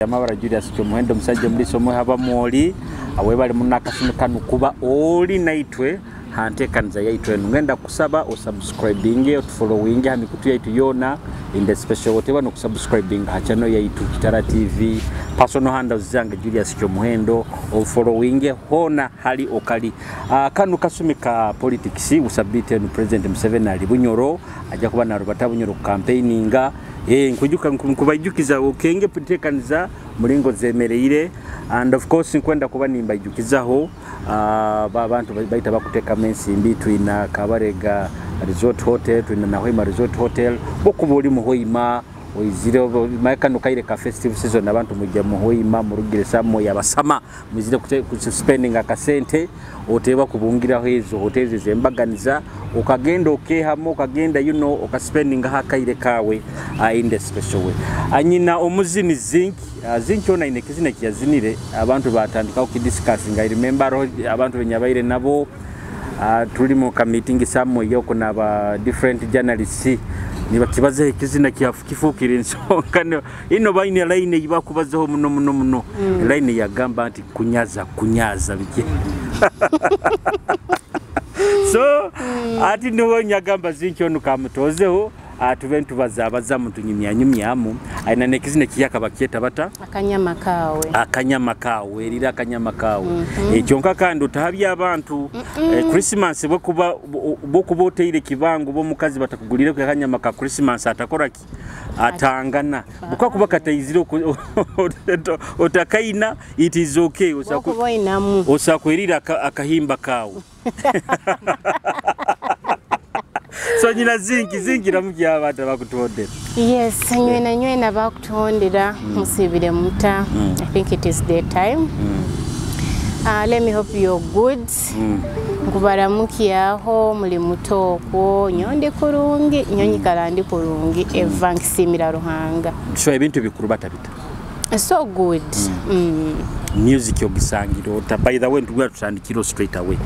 Amabara Julius Kyomuhendo, omusajja omuliisa omwe habamwoli awebale muno akasumi kanu kuba oli naitwe ha nteekaniza yaitu enu. Ngenda kusaba osubscribinge, otufollowinge ha mikutu yaitu yoona, in the special oteba nokusubscribinga ha channel yaitu Kitara TV, personal handles zange Julius Kyomuhendo, ofollowinge hoona hali okali. Kanu kasumi ka politics. Usabite enu President Museveni ali Bunyoro, ajja kuba narubata Bunyoro campaigninga. Nkujuka nkubaijukiza okenge nteekaniza mulingo zemereire, and of course nkwenda kuba nimbaijukizaho abantu baita bakuteekamu ensimbi. Twina Kabarega Resort Hotel, twina na Hoima Resort Hotel. Bokuba oli muhoima oizire kano kaire ka festive season, abantu mujja muhoima murugire samwe yabasama muzire spending akasente, oteeba kubungiraho ezo hotels ezembaganiza, okagenda okehamu, okagenda okaspendingaho akaire kawe in the special way. Anyina omuzini Zinc, Zinc ona ine kizina kiyazinire abantu batandikaho kidiscussing. I remember abantu benyabaire nabo, tuli mu ka meeting somewhere yoko naba different journalists, nibakibazaho ekizina kifuukire ensonga ino, baine line eyibakubazaho muno muno muno. Line yagamba nti kunyaza kunyaza biki. So ati niho nyagamba Zinki onu kamutozeho, tube ntubazabazamu, tunyumyanyumyamu. Aina nekizina kiyaka bakyeta bata? Akanyama kawe. Akanyama kawe, erira akanyama kawe. Kyonka kandi otahabya abantu. Christmas bwokuba oteire kibango bomukazi batakugulire akanyama ka Christmas, atakora ki? Atangana bukakuba kataizire otakaina, it is okay. Osakwerira akahimba kawe. So nyina Zinki, Zinki ramukya abantu abakutondera. Yes, nywena nywena bakutondera, musibire muta. I think it is the time. Let me hope you're good. Nkubaramukyaho muli mutookwo, nyondi kurungi, nyonyikala ndi kurungi, eva nkisimira Ruhanga. So ebintu bikuru batabita? So good. Music yogisangira ota? By the way, ntugwa tutandikiro straight away.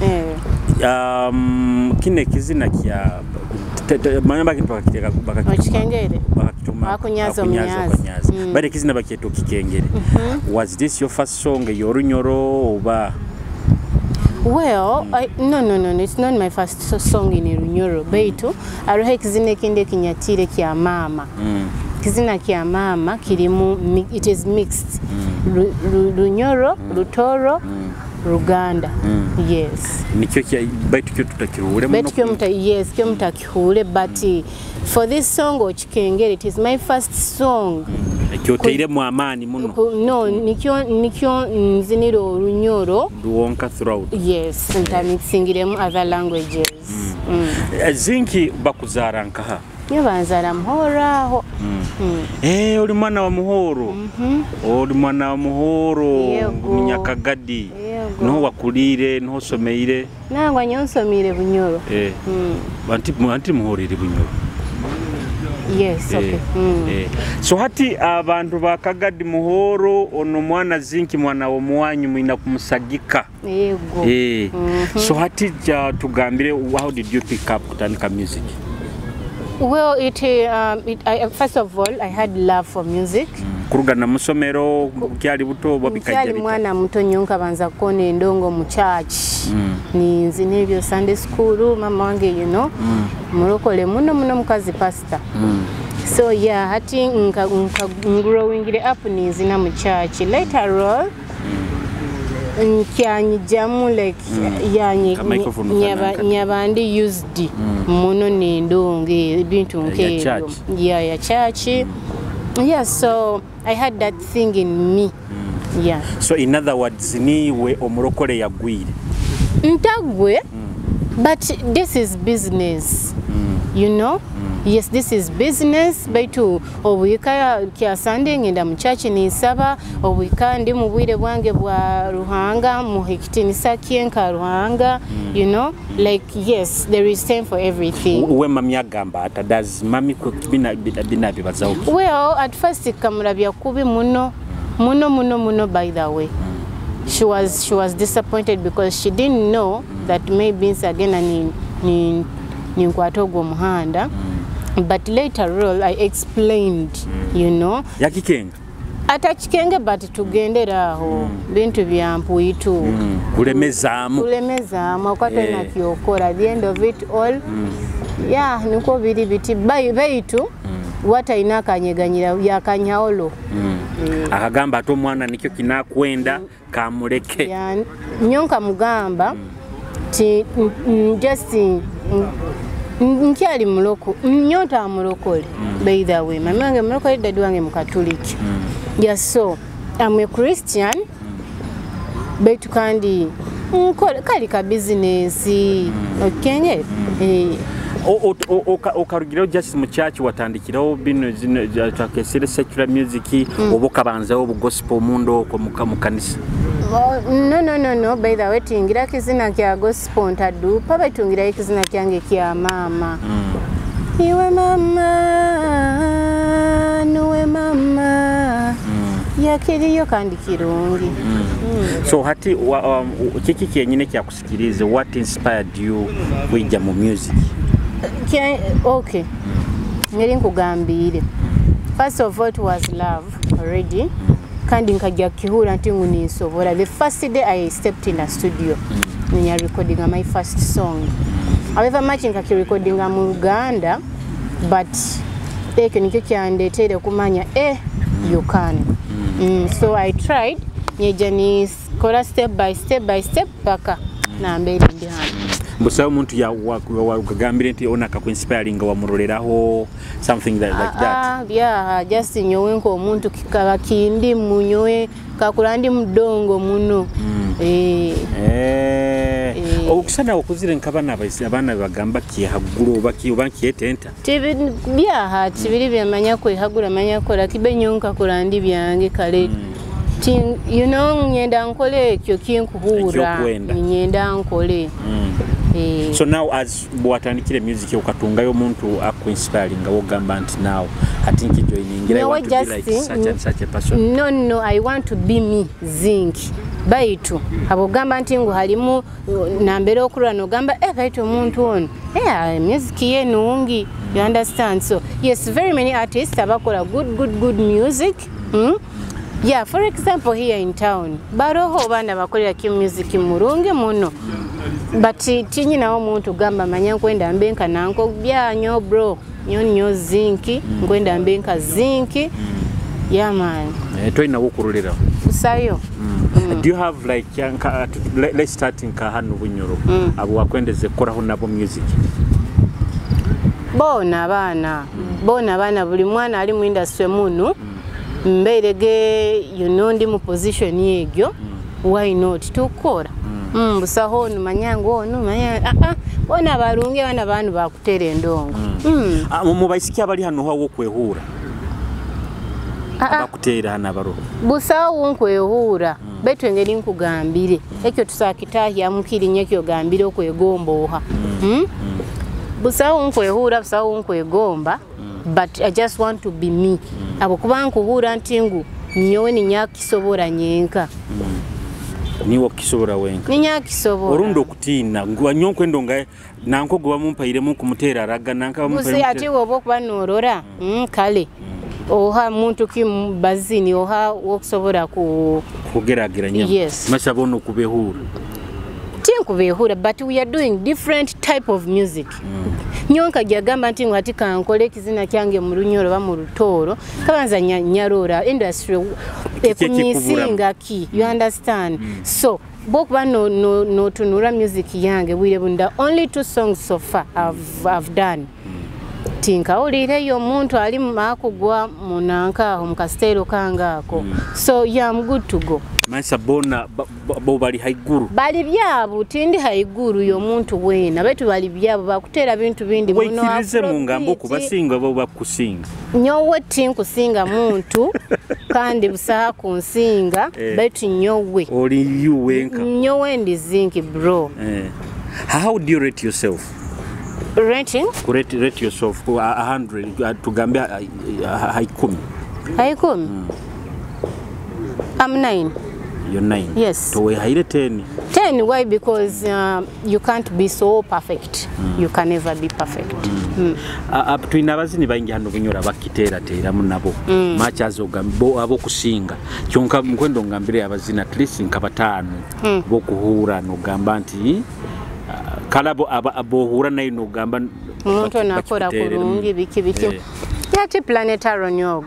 Kine kizina kya manyamba kintu bakakiteka bakakituma. Okikengere? Bakakituma. Akunyaza omunyazi. Bale kizina bakyeta okikengere. Was this your first song yorunyoro oba? Well, no, it's not my first song in Runyoro. Baitu aroho ekizina ekindi ekinyatire kya mama. Kizina kya mama kirimu, it is mixed. Runyoro, Rutoro, Ruganda. Yes. Nikyo kya baitu kyo tutakihure muno. Baitu kyo muta, yes, kyo mutakihure, but for this song Okikengere, it is my first song. Kyoteiremu amaani muno. No, nikyo nzinira Orunyoro. Luwonka throughout. Yes, ntamixingiremu other languages. Zinki bakuzaara nkaha? Nyo banzaara Muhoro aho. Oli mwana wa Muhoro. Oli mwana wa Muhoro, Munyakagadi. Niho wakulire, niho someire? Nangwa nyo nsomire Bunyoro. Anti Muhoro eri Bunyoro. Yes, okay. So hati abantu ba Kagadi Muhoro, ono mwana Zinki mwana wa mwanyu mwina kumusagika. Yego. So hati tugambire, how did you pick up kutandika music? Well, first of all, I had love for music. Kuruga na musomero kyali buto bikajja bita. Mwana muto nyonka banza kukona endongo mu church. Ninzi n'ebyo Sunday school, mama wange mulokole muno muno, mukazi pastor. So yeah, hati nka growing up ninzina mu church. Later on nkyanyijamu like yanyi nyabandi used muno n'endongo ebintu nk'ebyo. Yeah, ya church. Yeah, so I had that thing in me. Yeah. So in other words, niwe omurokole yagwire. Ntagwe, but this is business. You know? Yes, this is business. Baitu obwika kya Sunday ngenda mu church nisaba, obwika ndi mu bwire bwange bwa Ruhanga, mu hikitinisa kyenka Ruhanga, you know? Like yes, there is time for everything. We mami agamba ata, does mami bina bina bibazaho? Well, at first kamurabya kubi muno muno muno muno, by the way. She was disappointed because she didn't know that maybe again ni nkwata ogwo muhanda. But later on I explained, you know. Yakikenga? Atakikenge, but tugendera aho bintu bya mpwitu. Kulemezaamu. Kulemezaamu akuba tolina kyokora. The end of it all, yeah, niko biri biti. Baitu watalina akanyeganyira yakanyaolo. Akagamba ate omwana nikyo kinakwenda kamuleke. Ya, nyo nkamugamba ti just nkyali muloko nyo ntamulokole. By the way, mami wange mulokole, dadi wange mukatuliki. Yeah, so I'm a Christian, baitu kandi kali ka business okenge. Okarugiraho just mu church, watandikiraho bino zino twakesere secular music, oba okabanzaho obugospel omunda okwo mu kanisa? Oh, no, no, no, no. By the way, tingira kizina kya gospel ntadupa, baitungirayo ekizina kyange kya mama. Iwe mama, nuwe mama, yakiriyo kandi kirungi. So hati kiki kyenyine kyakusikirize? What inspired you kwijja mu music? Okay, ngeri nkugambire, first of all it was love already, kandi nkajja kihura nti ngu ninsobora. The first day I stepped in a studio, ninya recordinga my first song, however much nkakirecordinga mu Luganda, but ekyo nikyo kyandeteire kumanya you can. So I tried, nyeja nikora step by step by step paka nambeire ndi hano. Busabe omuntu wakugambire nti ono akakuinspiringa, wamuroleraho something like that? Ah, yeah, just nyowe nk'omuntu kikaba kindi munyowe kakula ndi mudongo muno. Okusana okuzire nk'abaana abaana bagamba kyehaggulu oba oba kyetenta. Byaha tibiri byamanya kwehagula manya kola kibe nyo nkakula ndi byange kale. Ngenda nkole ekyo kinkuhura. Ekyokwenda. Ngenda nkole. So now as bwatandikire music, okatungayo omuntu akuinspiringa wogamba nti now ati nkijoiningira, I No, want to be like such and such a person? No, no, I want to be me, Zinc. Baitu abogamba nti ngu halimu nambere okurwa nogamba baitu omuntu ono music ye nungi, you understand? So yes, very many artists abakola good, good, good music. Yeah, for example, here in town baroho baana bakolera ki music murungi muno, but tinyinawo omuntu gamba manya nkwenda mbe nka nanko byanyo bro nyo nyo Zinc, nkwenda mbe nka Zinc. Yeah, man. Tolinawo okuroleraho? Kusayo. Do you have like let's start nka hano Bunyoro, abo wakwendeze kukoraho nabo music? Bona abaana, bona abaana, buli mwana ali mu industry munu mbeirege, ndi mu position egyo, why not tukora? Busaho onu manya ngu onu manya, bona barungi abaana banu bakutera endongo. Ah, mu baisiki abali hano hawo okwehuura abakuteera hano abaroho? Busawo nkwehura, baitu engeri nkugambire ekyo tusakitahyamu kirinye kyogambire okwegomba oha. Busawo nkwehura, busawo nkwegomba, but I just want to be me, abo kuba nkuhura nti ngu nyowe ninyakisobora nyenka. Niwe okukisobora wenka? Ninyakisobora. Orundi okutiina ngu nyo nkwenda nga nanko gwe bamumpairemu kumuteera araga nanka Busi bamumpairemu. Ati woba okuba norora, kale oha muntu ki bazini oha wokusobora ku Kugeraageranya. Yes. Masaba ono okubehuura? Tinkubehura, but we are doing different type of music. Nyonka gyagamba nti ngu ati kankole ekizina kyange mu Lunyoro oba mu Rutooro, kabanza nyarora industry ekumisinga ki, you understand? So bwokuba notunura music yange bwire bunda, only two songs so far I've done, tinkawulireyo omuntu ali akugwa munanka aho mukasiteero kange ako. So yeah, I'm good to go. Mansa bona bo bali haiguru. Bali byabo, tindi haiguru y'omuntu weena, baitu bali byabo bakuteera bintu bindi muno. Weikirize mu ngambo Afrobeat. Okubasinga bo bakusinga. Nyowe tinkusinga muntu kandi busaha kunsinga. Baitu nyowe Oli you wenka. Nyowe ndi Zinc, bro. How do you rate yourself? Rating? Rate yourself ku 100, tugambe haikumi. Haikumi, I'm 9. Yo 9? Yes. Towehaire 10? 10. Why? Because you can't be so perfect. You can never be perfect. Twina abazini baingi hano Bunyoro bakiteerateeramu nabo makyazi abokusinga, kyonka nkwenda ongambire abazini at least nka bataano bokuhuura nogamba nti kale abo bohuura naye nogamba omuntu onakora bakikuteerera. Kurungi biki biki. Yati Planetaron ogwo.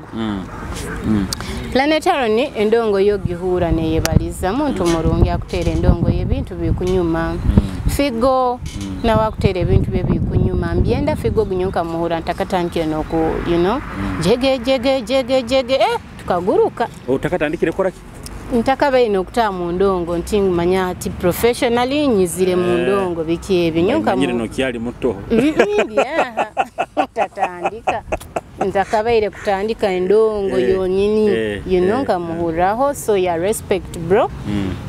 Planetaron endongo yo gihuura neyebaliza, muntu murungi, akuteera endongo y'ebintu bikunyuma. Figo nawe akuteera ebintu bye bikunyuma, mbyenda Figo gunyonka muhura ntakatandikire noku jege jege jege jege, tukaguruka. Otakatandikire koraki? Ntakabaine okutaba mu ndongo nti manya ati professionally nyizire mu ndongo biki ebyo nyonka manyire nokyali muto. Byaha tatandika, ntakabaire kutandika endongo yonyini nkamuhuraho, so ya respect bro.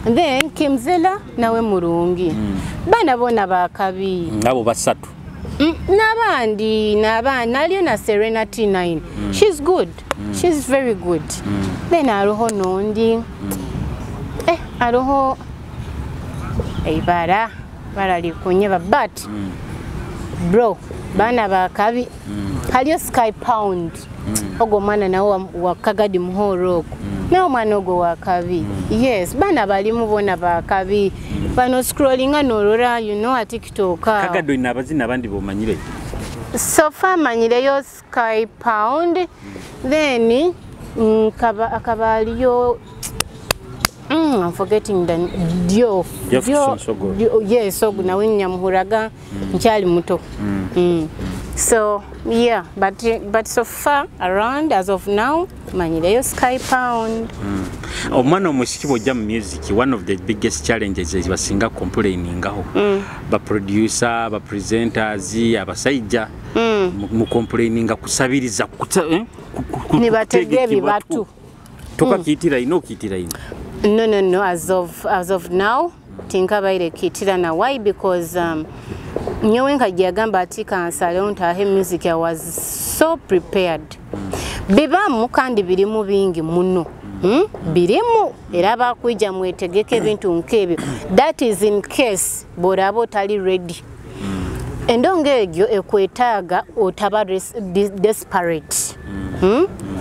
Then Kimzela nawe murungi, bana bona bakabi. Abo basatu. N'abandi n'abandi naliyo na Serena T9. She's good. She's very good. Then hariho n'ondi, hariho eibara bara likunyeba, but bro baana bakabi. Haliyo Sky Pound, ogwo omwana nawe wa Kagadi Muhoro, ogwo nawe omwana ogwo wakabi. Yes, baana balimu bona bakabi bano scrollinga norora a TikTok awo. Kagado ina abazini abandi bomanyire? So far manyireyo Sky Pound, then akaba aliyo I'm forgetting the Diof. Diof Sonsogo. Yes, ogu nawe nyamuhuraga nkyali muto. So yeah, but so far around as of now manyireyo Sky Pound. Omwana omusiki bwojja mu music, one of the biggest challenges ezibasinga complainingaho, baproducer, bapresenters, abasajja mu complaininga kusabiriza Nibatega kutega ebibatu. Tokakiyitira ino okiyitira ino? No. As of now, tinkabaire kitirana. Why? Because nyowe nkajja yagamba ati kansalewo ntaahe music, I was so prepared. Bibamu kandi birimu bingi muno. Birimu era bakwija mwetegeke ebintu nk'ebyo. That is in case bw'oraba otali ready. Endongo egyo ekwetaaga otaba desperate.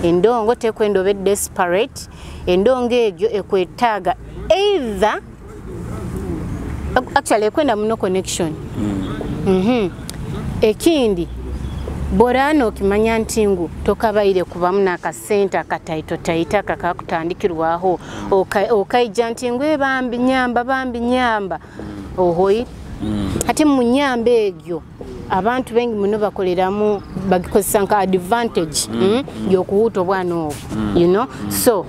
Endongo tekwenda obe desperate. Endongo egyo ekwetaaga either, actually ekwenda muno connection. Ekindi borana okimanya nti ngu tokabaire kubamu n'akasente akataito taita kakakutandikirwaho, okaija nti ngu bambi nyamba, bambi nyamba, ohoire ate mu nyamba egyo abantu bengi muno bakoleramu bagikozesa nka advantage yokuhuta obwana obwo. So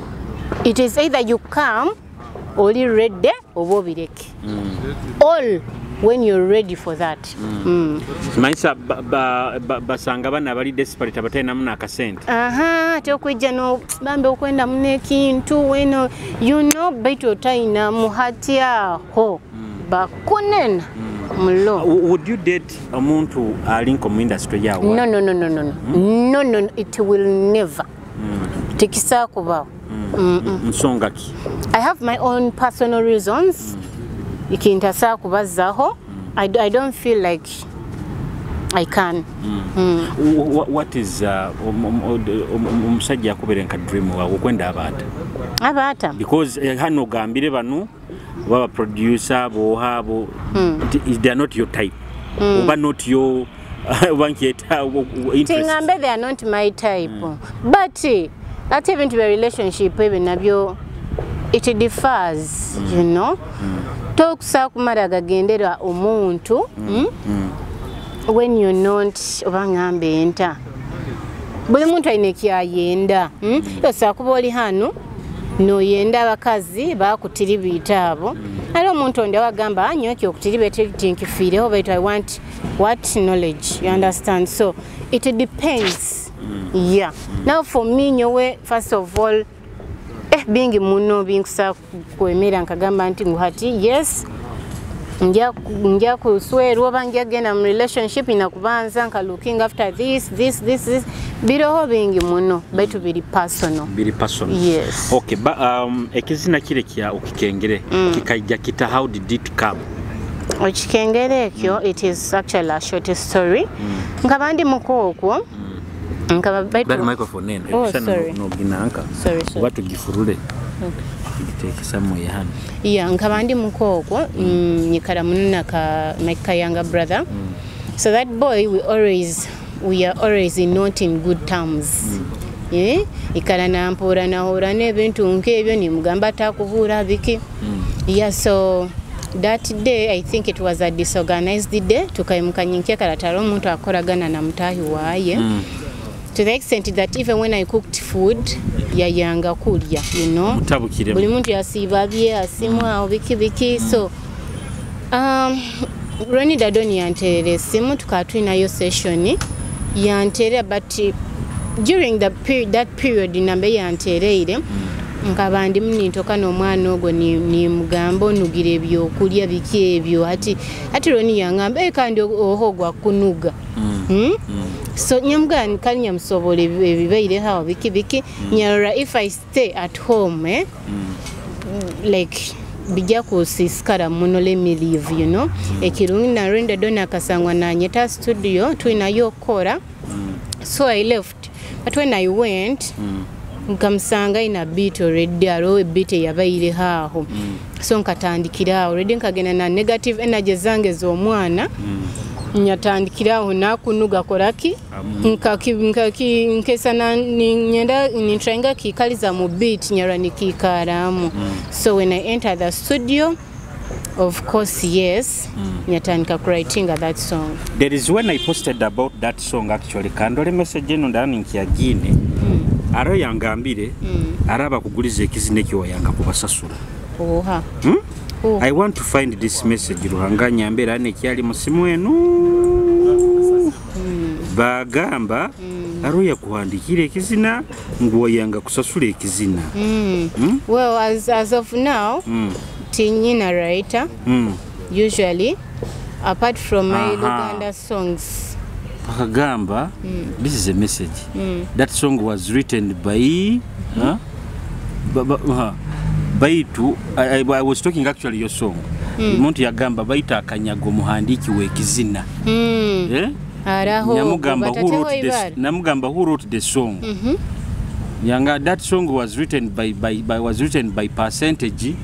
it is either you come oli ready oba obireke all when you're ready for that. Kimanyisa basanga bana abali desperate abatalinamu n'akasente. Aha, ate okwijja no bambi okwenda muno ekintu weno baitu otayina muhati aho bakunena mulo. Would you date omuntu ali nko mu industry yawo? No, it will never, tekisaa kubaawo. Nsonga ki? I have my own personal reasons ikintu asaa kubazzaho. I don't feel like I can. What is omusajja akubeere nka dream wawe okwenda abaata? Abaata? Because hano ogambire bano oba baproducer boha abo they are not your type oba not your oba nkyeta interest. Tingambe they are not my type, but ate ebintu bya relationship ebyo nabyo it differs. Tokusaa kumala gagendera omuntu when you're not, oba ngambe enta buli muntu alina ekyayenda. Osobola kuba oli hano noyenda abakazi bakutiribiita abo, ate omuntu ondi awagamba anyoki okutiribiita tinkifiireho, baitu I want what knowledge, you understand? So it depends. Yeah, now for me nyowe first of all bingi muno binkusa kwemera nkagamba nti ngu hati yes. Ngya kuswerwa oba ngya genda mu relationship, ina kubanza nka looking after this, this, this, this. Biroho bingi muno, baitu biri personal. Biri personal. Yes. Okay, ba, ekizina kile kya Okikengere kikaija kita? How did it come? Okikengere ekyo, it is actually a short story. Nkaba ndi mukookwo, nkaba baitu Bari microphone eno. Oh, sorry. Noginanka. Sorry, sorry. Oba tugifurule, tugiteeke somewhere hano. Yeah, nkaba ndi mukookwo, nyikara muno naka my younger brother. So that boy, we are always in not in good terms. Eh? Ikara nampura, nahura n'ebintu nk'ebyo, nimugamba atakuhura biki. Yeah, so that day, I think it was a disorganized day, tukaimuka nyinkekara taro omuntu akoragana na mutahi waye, to the extent that even when I cooked food, yayanga kulya. Mutabukiremu. Buli muntu yasiiba bye, asimu awo biki biki. So Ronnie Dadon yanterera esimu, tukaba tulinayo session, yanterera, but during the period, that period nambe yantereire, nkaba ndimu nintoka n'omwana ogwo, nimugamba onugira ebyokulya biki ebyo. Ati Ronnie yangamba, "Eh, kandi oho gwakunuga." So nyamugamba kali nyamusobola ebibaireho awo biki biki. Nyarora if I stay at home, eh, like bijja kusisikara muno, let me leave. Ekirungi narenda dona akasangwa nanyeta studio tulinayo okukora. So I left, but when I went, nkamusanga ina beat already, aliwo ebeat eyabaireho aho. So nkatandikira awo already, nkagenda na negative energy zange z'omwana. Nyatandikira aho nakunuga koraki, nkesa nyenda nintryinga kikaliza mu beat, nyarwa nikikaramu. So when I enter the studio, of course, yes, nyatandika kuwritinga that song. There is when I posted about that song, actually kandole message eno ndani nkyagine, aro yangambire araba kuguliza ekizina ekyo wayanga kubasasula. Oha? Hmm? Oh. I want to find this message. Ruhanga nyambera nekyali musimu enu. Bagamba aro yakuhandikira ekizina ngu wayanga kusasula ekizina. Well, as of now, tinyina writer usually, apart from my Luganda songs. Akagamba, this is a message, that song was written by, huh? Ba, baitu I was talking actually your song. Omuntu yagamba baitu akanyaga omuhandiki w'ekizina. Eh? Araho Nyamugamba who batateho wrote this, ibara. Namugamba who wrote the song. Yanga that song was written by was written by Percentage,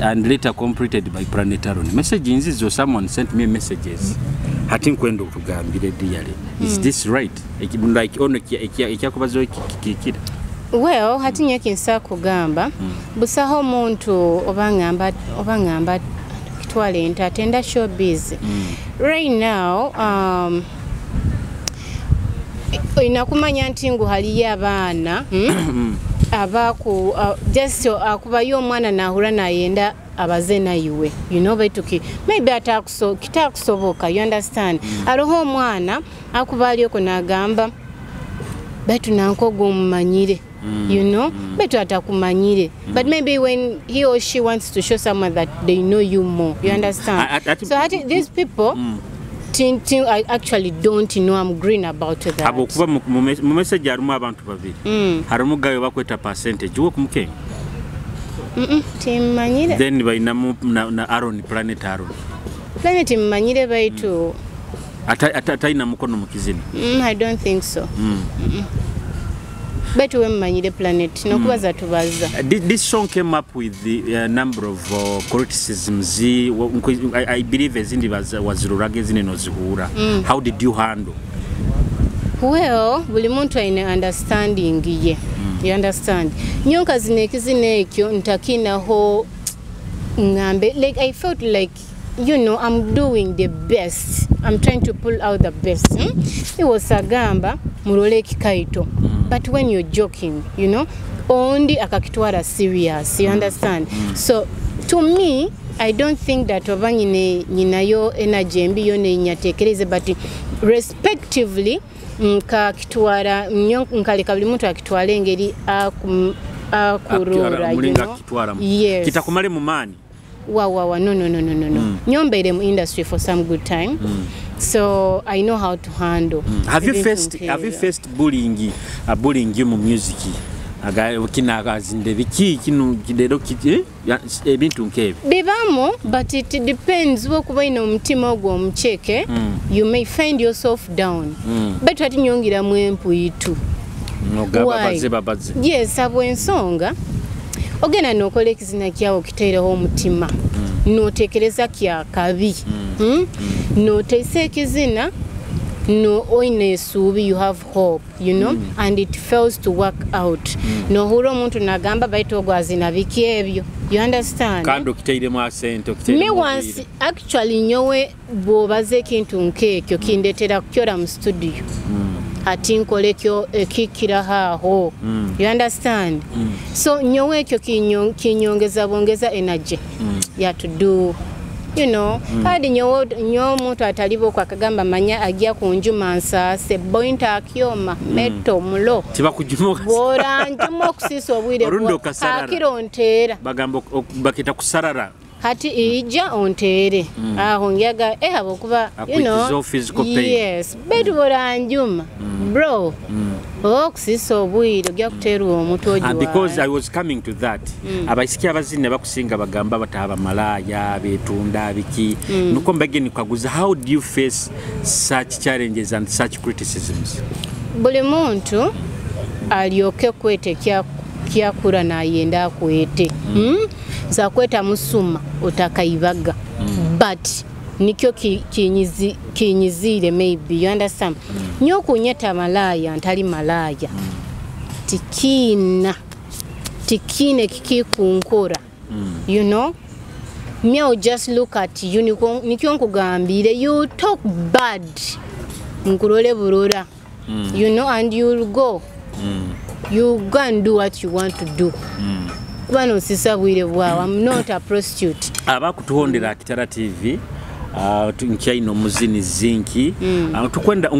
and later completed by Planetaron. Message nzizo, someone sent me messages. Hati nkwenda otugambire dearly. Is this right? Like ono ekyakubazo kikira. Well, hati nyo kinsa kugamba, busaho omuntu oba ngamba kitwale nti atenda showbiz right now. Olina kumanya nti ngu haliyo abaana, Abaku just akubayo omwana nahura nayenda abaze naiwe, baitu maybe kitakusoboka, you understand? Aroho omwana akuba alioko nagamba baitu nankogo omumanyire, baitu atakumanyire, but maybe when he or she wants to show someone that they know you more, you understand? So hati these people, I actually don't know. I'm green about that. Habwokuba mu message harimu abantu babiri. Harimu gayo bakweta Percentage wo kumukenga. Timmanyire. Then bainamu na Aaron, Planet Aaron. Planet mmanyire, baitu Atalina mukono mu kizina. I don't think so. Baitu we mmanyire Planet nokubaza tubaza. This song came up with the number of criticisms. I believe ezindi waziruraga, ezindi nozihura. How did you handle? Well, buli muntu alina understanding ye, you understand? Nyonka zino ekizina ekyo ntakinaho ngambe like I felt like, I'm doing the best, I'm trying to pull out the best, Iwosagamba murole ekikaito, but when you're joking, ondi akakitwara serious, you understand? So to me, I don't think that oba nyine nyinayo energy embi yo nenyatekereze, but respectively nkakitwara nnyo, nkaleka buli muntu akitwala engeri akurora, you Mulinga know? akitwaramu. Yes. Kitakumale mu maani. Wa wa wa, no, no, no, no, no, no. Nyombeire mu industry for some good time, so I know how to handle Have you ebintu faced have you nk'ebyo. faced bullying mu music? Aga kina azinde biki kino leero ebintu nk'ebyo? Bibamu, but it depends. Wokuba ina omutima ogwo omuceke, you may find yourself down, but ati nyongeramu empuitu. Nogamba Why? baze babaze. Yes, habw'ensonga ogenda nokola ekizina kyawe, okitaireho omutima, notekereza kyakabi. Noteisa ekizina no oine esuubi, you have hope, and it fails to work out. Nohura omuntu nagamba, "Baitu ogwo azina biki ebyo?" You understand? Kandi okitairemu asente. Me Okitairemu once obwire. Actually, nyowe bw'obaza ekintu nk'ekyo kindetera kukyora mu studio, ati nkola ekyo ekikiraho aho, you understand? So nyowe ekyo kinyongeza bwongeza energy ya to do. Kandi nyowe nyowe omuntu atalibo akagamba, manya ajja kunjuma nsaase bointa akyoma meto mulo. Tibakujuma. Bw'oranjuma okusiisa obwire Orundi okasarara. Akiro onteera. Bagamba bakita kusarara. Hati ija onteere aho njaga habwokuba you know, Akwikiza physical pain. Yes, betu boranjuma bro, okusisa obwire ojja kuteerwa omutwe. And because I Ogiwayo. was coming to that, abaisiki abazina bakusinga bagamba bataha bamalaya, betunda biki. Nuko mbage nikaguza, how do you face such challenges and such criticisms? Buli muntu alyoke kwete kyakura nayenda akwete. Zakweta musuma otakaibaga, but nikyo kinyiziire maybe, you understand? Nyo okunyeta malaya, ntali malaya, tikiina tikiina kikikunkora. Me, I'll just look at you, nikyo nkugambire, you talk bad, nkurole burora, and you'll go, you go and do what you want to do, kuba nosisa bwire bwawe. I'm not a prostitute. Abakutuhondera Kitara TV, nkyaina omuzini Zinki. Tukwenda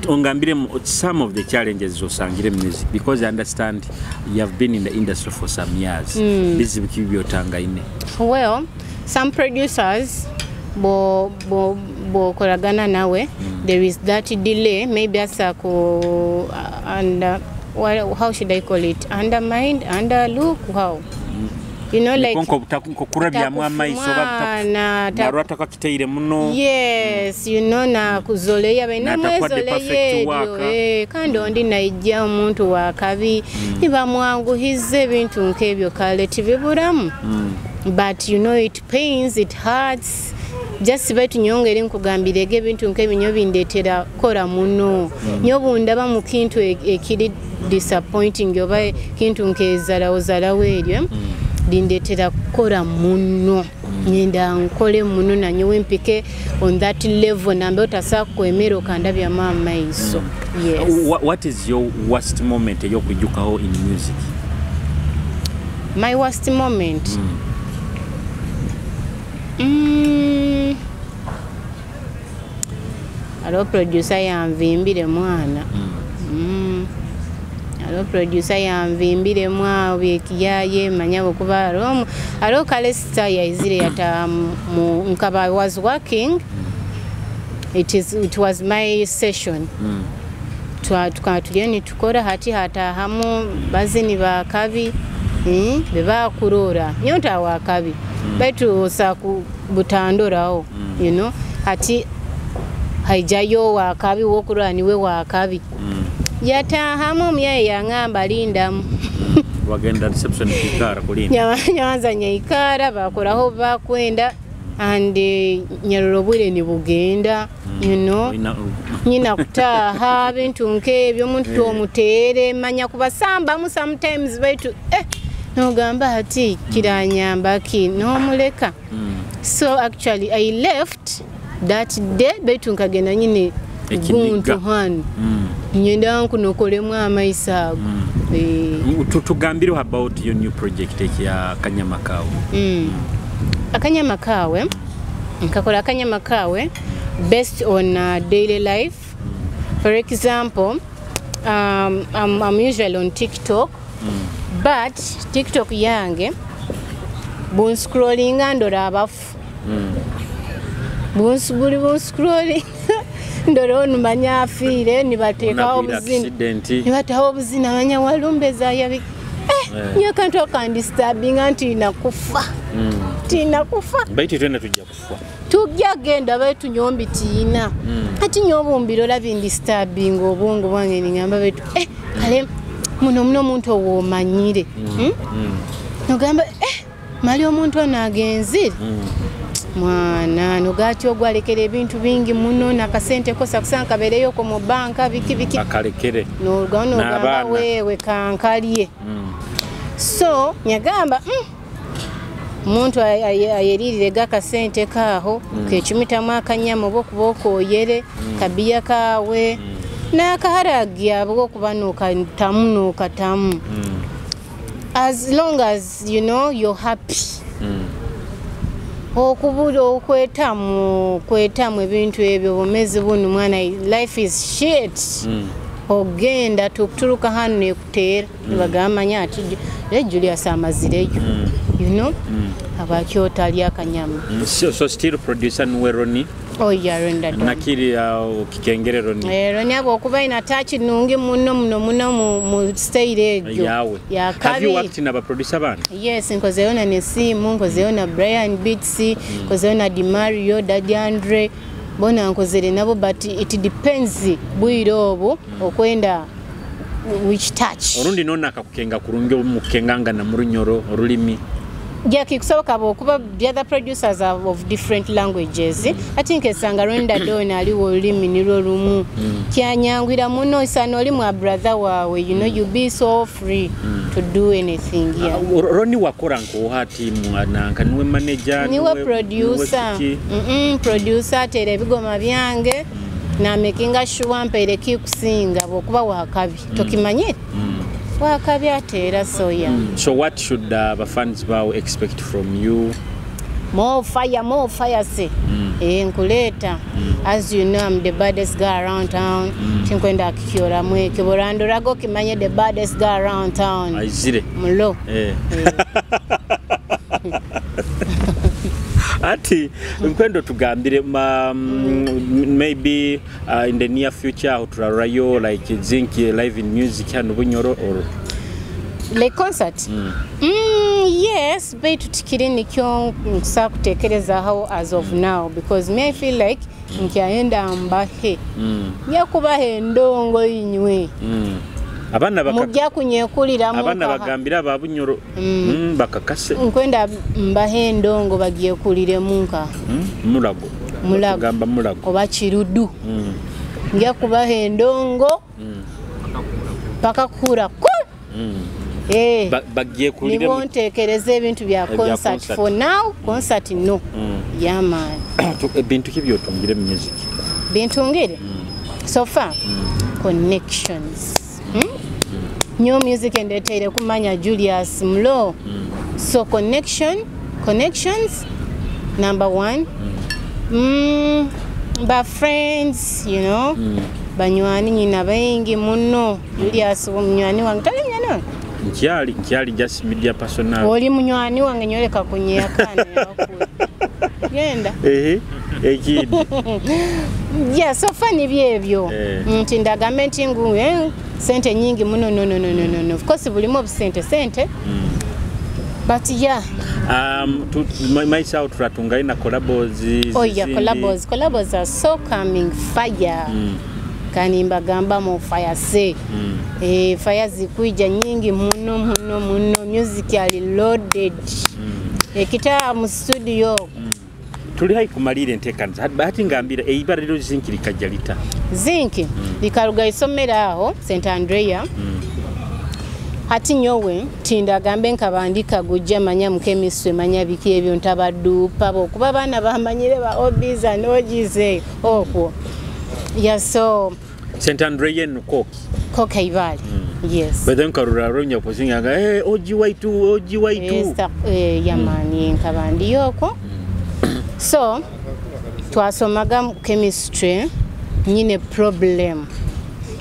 ongambire some of the challenges osangire mu music, because I understand you have been in the industry for some years. Bizibu kibi byotangaine? Well, some producers bo bo bokolagana nawe, there is that delay, maybe asa ku under, what, how should I call it, undermined, underlook, how, like Nkokurabyamu amaiso oba Mwana, narwo atakakiteire muno. Yes, nakuzoleya baina N'atakwadde mwezoleya perfect ebyo work. Kandi ondi naijja omuntu wakabi nibamwanguhiza ebintu nk'ebyo, kale tibiburamu, but it pains, it hurts. Just baitu nyongere nkugambirege ebintu nk'ebyo nyo bindetera kora muno nyo bundaba mu kintu ekiri disappointing oba kintu nkezalawo zalawo eryo lindetera kukora muno, ngenda nkole muno nanyowe mpike on that level nambe otasa kwemera okandabyamu amaiso, yes. What is your worst moment ey'okujjukaho in music? My worst moment? Aliwo producer yanvimbire mwana. Aliwo producer yanvimbiremu awo byekiyaye manya bwekuba aliwo kale star yaizire yata mu nkaba. I was working, it was my session. Tukaba turiyo nitukora, hati hatahamu bazini bakabi, bebakurora nyowe ntawakabi baitu osa butandoraho, hati haijayo wakabi wokurora niwe wakabi yatahamu omyaye yangamba lindamu. Wagenda reception kikara kulinda? Nyabanza nyaikara, bakoraho bakwenda and nyarora obwire nibugenda. Nyina kutaaha bintu nk'ebyo omuntu tomuteere manya kubasambamu sometimes baitu nogamba hati kiranyamba ki nomuleka. So actually I left that day, baitu nkagenda nyine Ekiniga. guntu hano nyenda nkunokolemu amaiso ago. Tugambireho about your new project ekya Kanyama Kawe. Akanyama Kawe, nkakola Akanyama Kawe based on daily life. For example, I'm usually on TikTok, but TikTok yange Bunscrollinga ndora abafu. Buli bunscrollinga ndora onumanya afiire, nibateekawo Onagwire obuzina. Accident. Nibateekawo obuzina, manya walumbe zayabi. Nyo akantu akandisturbinga nti nakufa, tinakufa. Baitu twena tujja kufa. Tujja genda, baitu nyombi tiina. Ati nyobumbiro bindisturbinga obwongo bwange, ningamba baitu kale muno muno omuntu owoomanyire. Nogamba mali omuntu ono agenzire mwana, nogati ogwo alekera ebintu bingi muno nakasente kosa kusanga kabeereyoko mu banka, biki biki. Akalekere. Nogamba nogamba N'abaana. Wewe kankalye. So nyagamba omuntu ayeririre akasente kaaho, kecumitamu akanyama oba okuba okoyere kabiya kaawe n'akaharagi abo okuba nokatamu nokatamu, as long as you know you're happy. Okubula okwetamu kwetamu ebintu ebyo, obumezi bunu mwana, life is shit. Ogenda tukuturuka hano nekuteera, nibagamba ati Julius amazireyo, abaki otalya akanyama. So still producer nuwe Roni? Oya, Ronda Don. Nakiri kikengere Roni. Roni abo okuba ina touch nungi muno muno muno mu style egyo. Yawe. Ya Have you kabiri. worked na baproducer bandi? Yes, nkozeyo na Nesimu, nkozeyo na Brian Beats, nkozeyo na Dimario, Daddy Andre, bona nkozere nabo, but it depends bwire obu okwenda which touch. Orundi nona akakukenga kurungi omukenganga na murunyoro orulimi. Yeah, kikusoboka okuba the other producers are of different languages. Ati nkesanga Ronda Don aliwo olulimi nirwo lumu, kyanyangwira muno isana oli mwa brother wawe, you be so free to do anything, yeah. Roni wakora nkoha timu nanka niwe manager? Niwe producer. Kiki? Producer ateera ebigoma byange namakinga sure mpeire kikusinga bwokuba wakabi tokimanyire wakabi ateera soya. So what should the fans bawe expect from you? More fire, more fire se. Nkuleeta. As you know, I'm the baddest guy around town. Tinkwenda kikyoramu ekyo borandorago kimanye the baddest guy around town. Aizire. Mulo. Ati nkwendo tugambire maybe in the near future aho turarayo like Zinc live in music hano Bunyoro or? Like concert? Yes, baitu tikiri nikyo nkusa kutekerezaho as of now, because me, I feel like nkyayenda mbahe, nyakubaha endongo inywe. Abaana Mujja kunyekuliramu. Abaana bagambira aba Bunyoro bakakase. Nkwenda mbahe endongo bagyekuliremu nka Mulago. Mulago. Tugamba Mulago. Oba Kirudu. Nja kubaha endongo paka kura ku. Bagyekuliremu. Nibo ntekereza ebintu bya Ebya concert. Concert. For now, concert no. Yeah, man. Ebintu ki byotungire mu music? Bintungire so far, connections. New music endeteire kumanya Julius Mlo. So connections number one. Ba friends, banywani nyina baingi muno. Julius munywani wange, tali munywani wange? Nkyali just media personnel. Oli munywani wange, nyoleka kunyeyakana genda. Ehe, ekindi? Yeah, so far nibyo ebyo. Nti ndagambe nti ngu sente nyingi muno, no, no, no, no, no, no. Of course bulimu obusente sente, but yeah. Maisa aho turatungayo na collabos? Oh yeah. Zizindi. Collabos are so coming fire. Kani mbagamba mu fire se. Fire zikuija nyingi muno muno muno. Music ali loaded. Ekita mu studio. Tuli hai kumalira enteekaniza, hati ngambira eibara liro Zinc likajja lita? Zinc likaruga isomero aho St Andrea. Hati nyowe tindagambe nkabandika gujja manya mu chemistry, manya biki ebyo ntabadupa bo kuba baana bamanyire ba OBs and OGs okwo, yeah, so. St Andrea eno Koki? Koka Ibale, yes. But then karura ronya posinga OG waitu, OG waitu. Yes, yamani nkabandi okwo. So twasomaga mu chemistry, nyine problem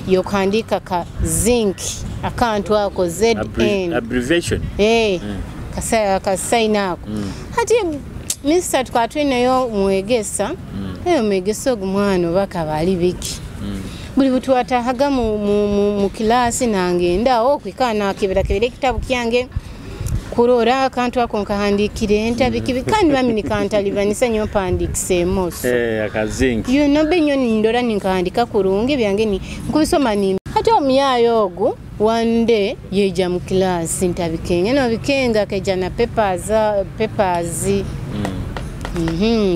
yokuhandika ka zinc akantu ako zn. Abbreviation. Kasaina ako. Hati minisita tukaba twinayo mwegesa, mwegesa ogu mwana oba akaba ali biki. Buli butwatahaga mu kilasi nangenda aho kwikana nakeberakebera ekitabu kyange kurora akantu ako nkahandikire nta biki kandi bami nikantalibanisa nyo mpandikise emoso. Akazinki. You know benyo nindora ninkahandika kurungi byange ni nkubisoma ni hati omuyayo ogu one day yeija mu kilasi ntabikenga no bikenga keja na papers.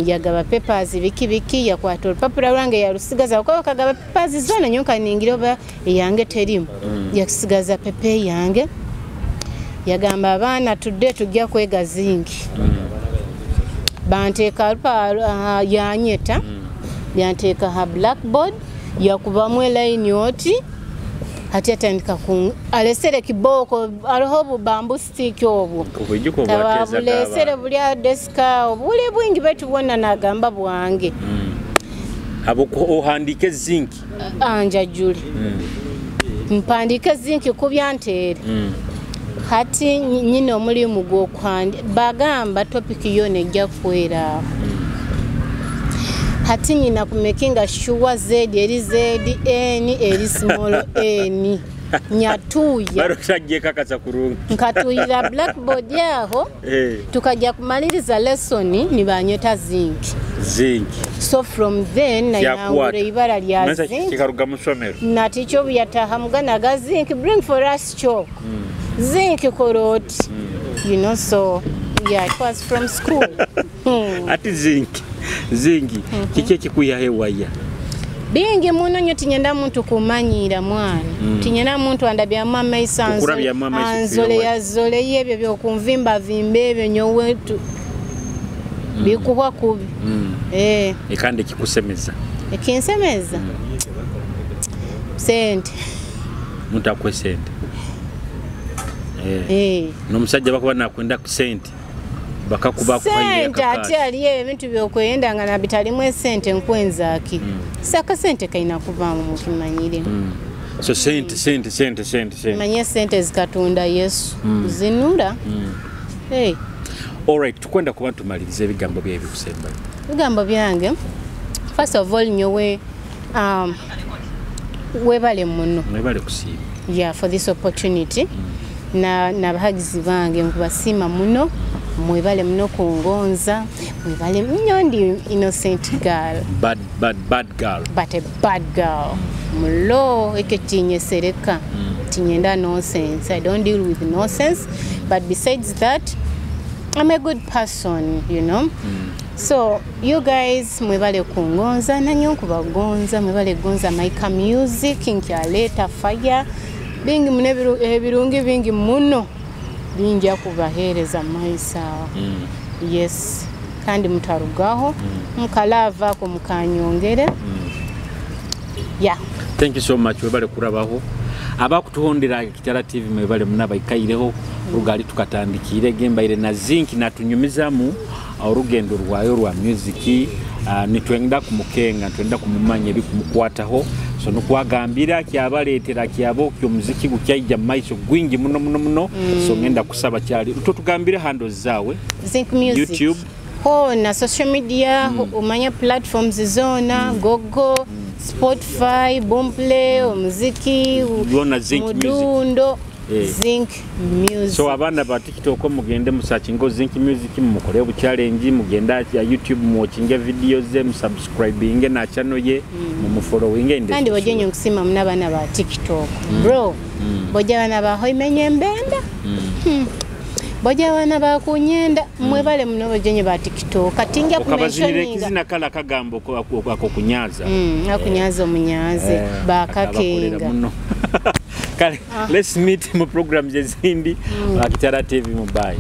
Yagaba papers biki biki yakwata olupapula lwange yarusigaza kuko kagaba papers zona nyonka ningira oba yange terimu. Yakusigaza pepe yange yagamba abaana tudde tujja kwega zingi. Banteeka yanyeta yanteeka ha blackboard yakubamu line oti hati atandika alesere kiboko aliho bubambu stick obwo bulesere buli deska obule bwingi betu bwona nagamba bwange. Abo ohandike zinki anja juli. Mpandike zinki kubyantere. Hati nyine omulimu gw'okuhandi bagamba topic yona ejja kuwera. Hati nyina kumakinga sure Z eri Z N eri small n nyatuya barushagiye kakasa kurungi nkatuyira blackboard yaho. Tukajja kumaliriza lesson nibanyeta zinki. So from then nayangura ibara lya zinki kikaruga musomero na teacher yataha mugana ga zinki bring for us chalk. Zinki koroti. You know, so yeah, it was from school. Ati zinki kiki kikuya hewaya bingi muno nyo tinyenda muntu kumanyira mwana. Tinyenda muntu andabya mama isanzo anzole yazole yebyo byokumvimba vimbe ebyo nyowe bikuwa kubi. Ekande kikusemeza ekinsemeza sente muntu akwe sente. N'omusajja bakuba nakwenda ku sente bakakuba sente ate ali ebintu byokwenda nga nabitalimu esente nkwenzaaki. Saka sente kaina kuvaamu mukimanyire. So sente sente sente sente sente manye sente zikatunda Yesu. Zinura. All right, tukwenda kuba tumalirize ebigambo bye ebikusembayo. Ebigambo byange first of all nyowe webale muno. Webale kusiima. Yeah, for this opportunity. Na nabahagizi bange nkubasiima muno. Mwebale muno kungonza, mwebale nnyo ndi innocent girl. Bad bad bad girl. But a bad girl. Mulo ekyo tinyesereka. Tinyenda nonsense. I don't deal with nonsense. But besides that, I'm a good person, you know. So you guys mwebale kungonza nanyo nkubagonza, mwebale gonza Maika Music nkyaleta fire. Bingi muno ebirungi bingi muno. Bingi akubahereza maisa. Yes. Kandi mutarugaho mukalava ko mukanyongere. Yeah. Thank you so much webale kurabaho. Abakutuhondera Kitara TV mwebale munabaikaireho rugali tukatandikire gembaire na zinki natunyumizamu orugendo rwayo rwa music. Nitwenda kumukenga twenda kumumanya ebikumukwataho so nokwagambira kyabaleetera kyabo kyomuziki gukyaija maiso gwingi muno muno muno. So ngenda kusaba kyali tutugambire handles zawe Zinc Music YouTube ho na social media umanya platforms zona Gogo, Spotify, Boomplay, omuziki yona Zinc Mudundo. Zinc Music. So abaana ba TikTok mugende musearchingo Zinc Music mukole bu challenge mugenda ya YouTube muwatchinge videos ze musubscribinge na channel ye mumufollowinge. Kandi bojenye nkusima muna ba TikTok. Bro, boja bana ba hoimenye mbenda. Boja bana ba kunyenda mwebale muno bojenye ba TikTok. Katinga kumentioninga kizina kala kagambo ako kunyaza. Akunyaza omunyaze bakakenga. Kale, let's meet mu programs ezindi Kitara TV. Mumbai.